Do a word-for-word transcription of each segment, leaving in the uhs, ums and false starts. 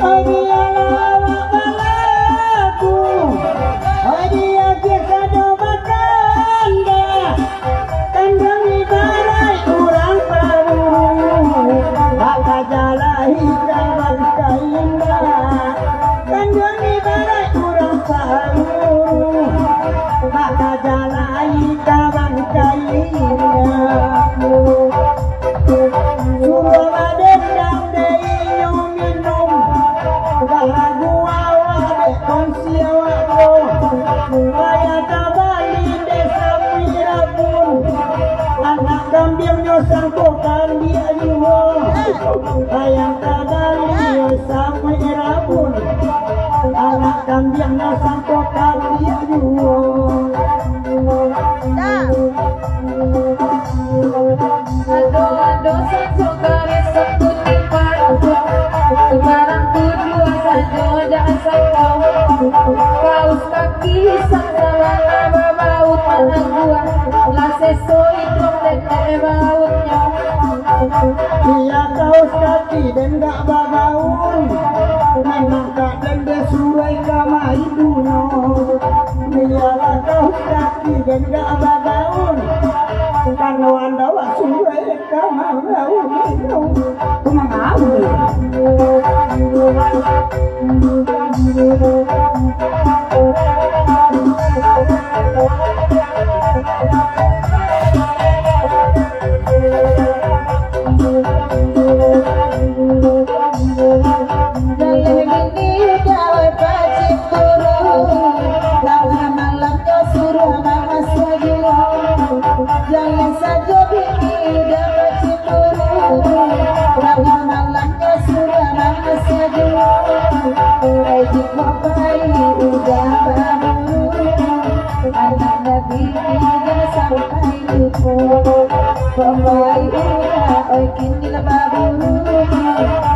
Agiahlah awak balagu, agiah kado bakanda. Kanduang ibaraik urang paburu, bak ka jalai ka bangkai indak. Kanduang ibaraik urang paburu, bak ka jalai ka bangkai indak. Suruah badendam dek inyo minum, balagu awak dek kongsi awak ko. Payah tabali dek samuik rabun, anak kambiangnyo sangko kambiak juo. Payah tabali samuik rabun, anak kambiangnyo sangko kambiak juo. Ado-ado sajo kareh sakuti panjang, barang tujuah sajo jan sangko. Kaus kaki sasalana babaut managuah, lah seso iduang dek bautnyo. Iyo kaus kaki den dak babaun, memang ka den disuruah ka maidunyo. Iyolah kaus kaki den dak babaun, karano ando basuruah ka mabaun. Ko mangaun. Jaleh bini jawai pacimburu, tangah malamnyo suruah mamaso juo. Jaleh sajo bini udah pacimburu, tangah malamnyo suruah mamaso juo. Ai jiko pai udah baburu, anak nabi jan sampai lupo. Pai udah oi kini lah baburu,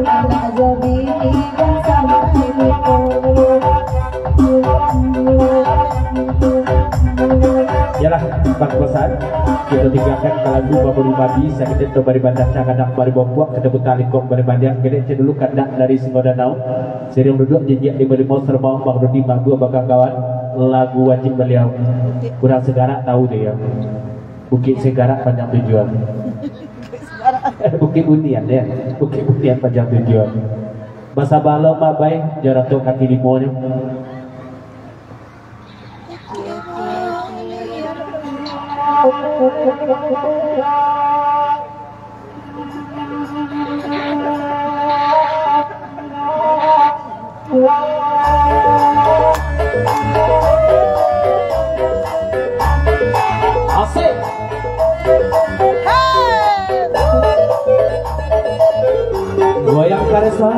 anak jo bini jan sampai lupo. Yalah, Bang Kosan, kito tinggakan ka lagu baburu babi, sakadar tu bari bandaca, kadang bari bopuak, kito puta lingkong bari bandiang, kini cek dulu kandak dari Singo Danau, siriang duduak jinjiak di balimo, sarumah Bang Rudi Magua bakakawan, lagu wajib baliau. Urang Sagarak tahu tu yo. Bukik Sagarak panjang tujuan. Bukik Bunian yo. Bukik Bunian panjang tujuan. Basaba lo Mak Bai, jo Ratu Kaki Limo nyo. Asik. Goyang karesan.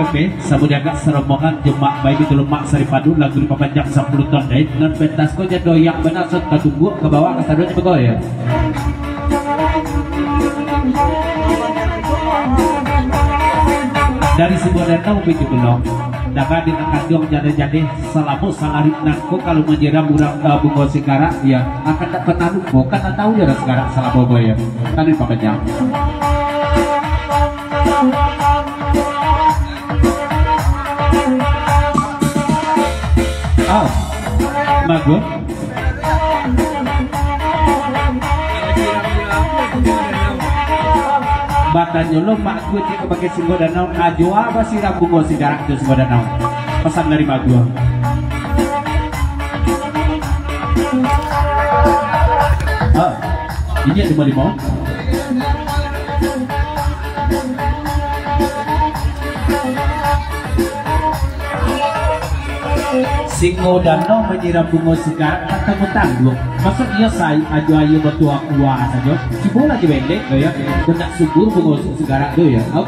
Oke, samo diagak sarombongan jo Mak Bai Bintulu Mak Saripadu, lagu dipapanjang sapuluah ton dek nan pentas ko jando yang bana sot ka tungguk ka bawah ka sadonyo bagoyang. Dari Singgo Danau Bintulu, danga di nan kanduang jadeh-jadeh, salamo salarit nangko kalau manyiram urang, eh, bungo sigarak, ya, akan tak pernah lupo, kan tak tahu ya urang sigarak salamo ko, ya. Tadi papanjang. Ah, bagus. Batanyo lo Mak Gun, cek ka pakai Singgo Danau, ajo a basiram bungo sigarak tu Singgo Danau. Pasan dari Mak Gun. Ah, ini ada lima. Singgo Danau manyiram bungo sigarak, tak tangguang-tangguang. Maksud iyo sai ajo aia batuah kuah sajo. Cubolah jo belek tu ya. Kok nak subur bungo sigarak tu ya. Au.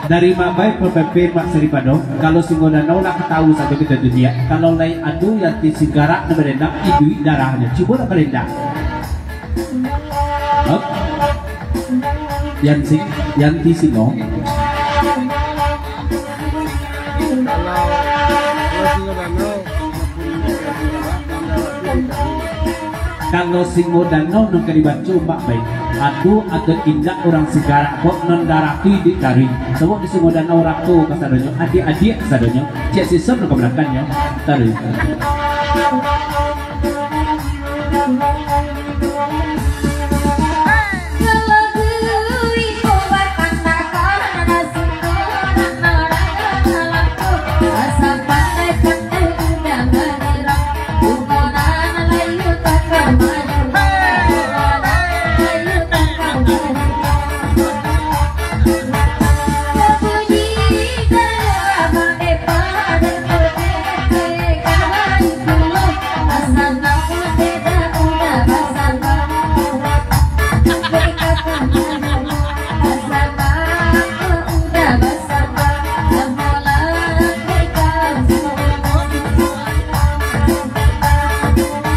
Dari Mak Bai P P P Mak Saripado, kalau Singgo Danau lah katawu sajo kito dunia. Kalau lai ado yang ti sigarak nan barendang, iduik darahnyo. Cubolah barendang. Hop. Yan si, yan ti sino. Kalau Singgo Danau nan ka dibaco Mak Bai, ado atau indak urang sigarak kok nan darah tu iduik taruih. Sabab di Singgo Danau rato kasadonyo, adiak-adiak kasadonyo, ciek sison nan ka balakannyo, taruih.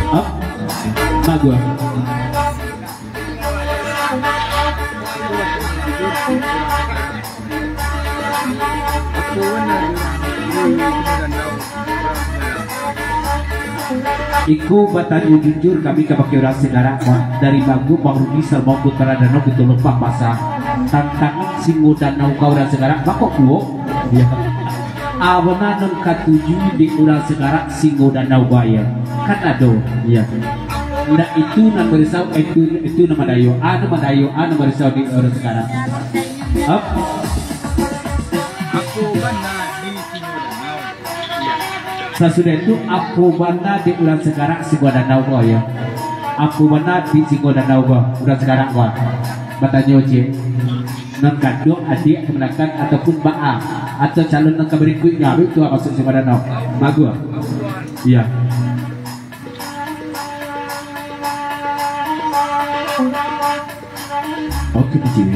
Hah? Bagus. Iko batanyo jujur kami ka bakeh urang sigarak, Mak. Dari Bangku, Bang Rudi, Salmon Putra Danau, Pitulung Pambasa. Tantangan Singgo Danau ka urang sigarak, bako kuo? Iyo. A bana nan katuju dek urang sigarak Singgo Danau Buayo. Kan ado, iyo. Ndak itu nan barisau, itu, itu nan madayo. A nan madayo, a nan barisau dek urang sigarak. Hop. Apo bana di Singgo Danau? Sasudah itu, apo bana dek urang sigarak Singgo Danau ko, iyo? Apo bana di Singgo Danau ko, urang sigarak ko? Batanyo ciek. Nan kanduang, adiak, kamanakan, ataupun baa, atau calon nan ka barikuiknyo, abih tu masuak Singgo Danau. Bagus. Iyo. Oke, ciek.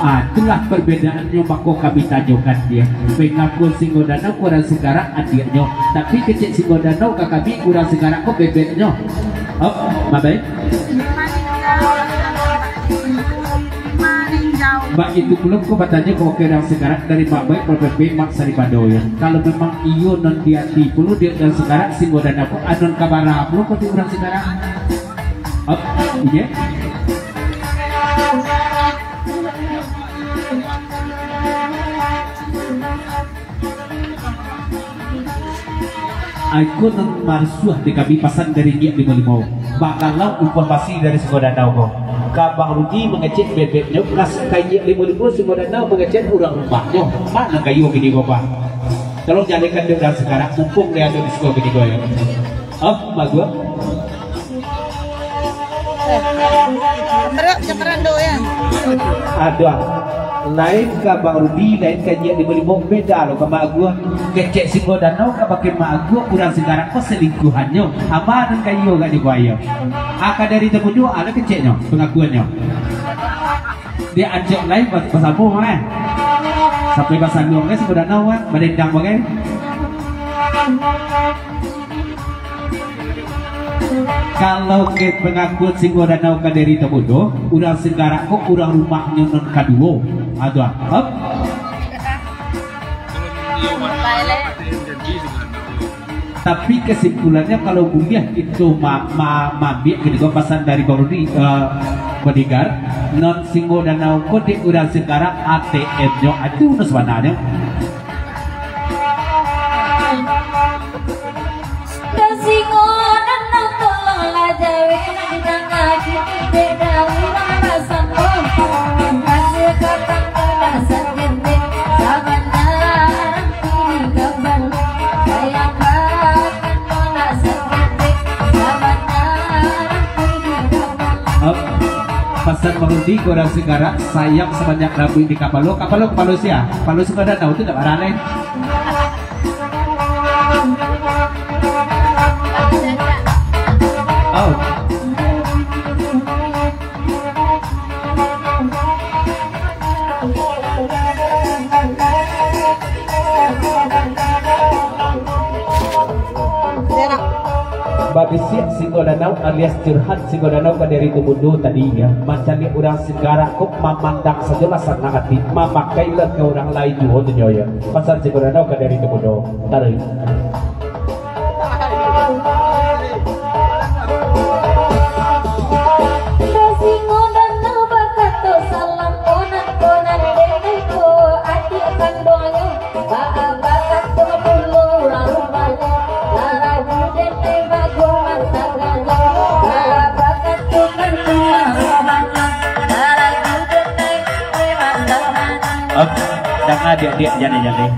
Ah, itulah perbedaannyo, mako kami tanyokan dia. Pengakuan Singgo Danau kurang sigarak adiaknyo, tapi kecek Singgo Danau ka kami kurang sigarak ko bebeknyo. Hop, Mak Bai. Bak itu pulo ko batanyo ka urang sigarak dari Mak Bai, P P P, Mak Saripado, yo. Kalau memang iyo nan di ati pulo di urang sigarak Singgo Danau ko, anon kabara pulo ko di urang sigarak. Hop, iyo. Iko nan marsuah di kami, pasan dari Nyiak Limo-Limo. Bagalau umpan basi dari Singgo Danau ko. Ka Bang Rudi mangecek bebeknyo, ka Nyiak Limo-Limo Singgo Danau mangecek urang rumahnyo. Ma nan kayo kini ko, Bang? Tolong jalehkan dek urang sigarak, mumpung dek ado di siko kini ko, yo. Op, Mak Aguah. Eh, berat, jangan berat, Dok, ya. Aduh. Lain ka Bang Rudi, lain ka Jiak di Malibok, beda lo ka Mak Aguah. Kecek Singgo Danau ka bakeh Mak Aguah, urang Singgarak ko selingkuhannyo. Abah nan kayo gak di buayo. Aka dari Tamudo, alo keceknyo, pengakuannyo. Dia ancok lain bas-, basamo, eh. Sampai basaluang, eh, Singgo Danau, eh. Badendang bagai. Kalau ke pengakuan Singgo Danau ka dari Tamudo, urang Singgarak ko urang rumahnyo nan kaduo. Aduh, hop. Tapi kesimpulannyo, kalau buliah kito ma-, ma-, maambiak kini ko pasan dari Bang Rudi, eh, Bodyguard, non Singgo Danau ko dek urang Singgarak A T M-nyo, atu no sabananyo. Hop. Pasan Bang Rudi, urang Singgarak, sayang sabanyak rambuik di kapalo. Kapalo, kapalo sia? Kapalo Singgo Danau tu ndak baralai. Oh. Babisiak Singgo Danau alias curhat Singgo Danau ka dari Tamudo tadi, ya, mancaliak urang Singgarak ko mamandang sajolah sanang ati, mamakailah ka urang lain juo tu nyo, ya. Pasan Singgo Danau ka dari Tamudo. Taruih. Op, danga diak-diak, jaleh-jaleh.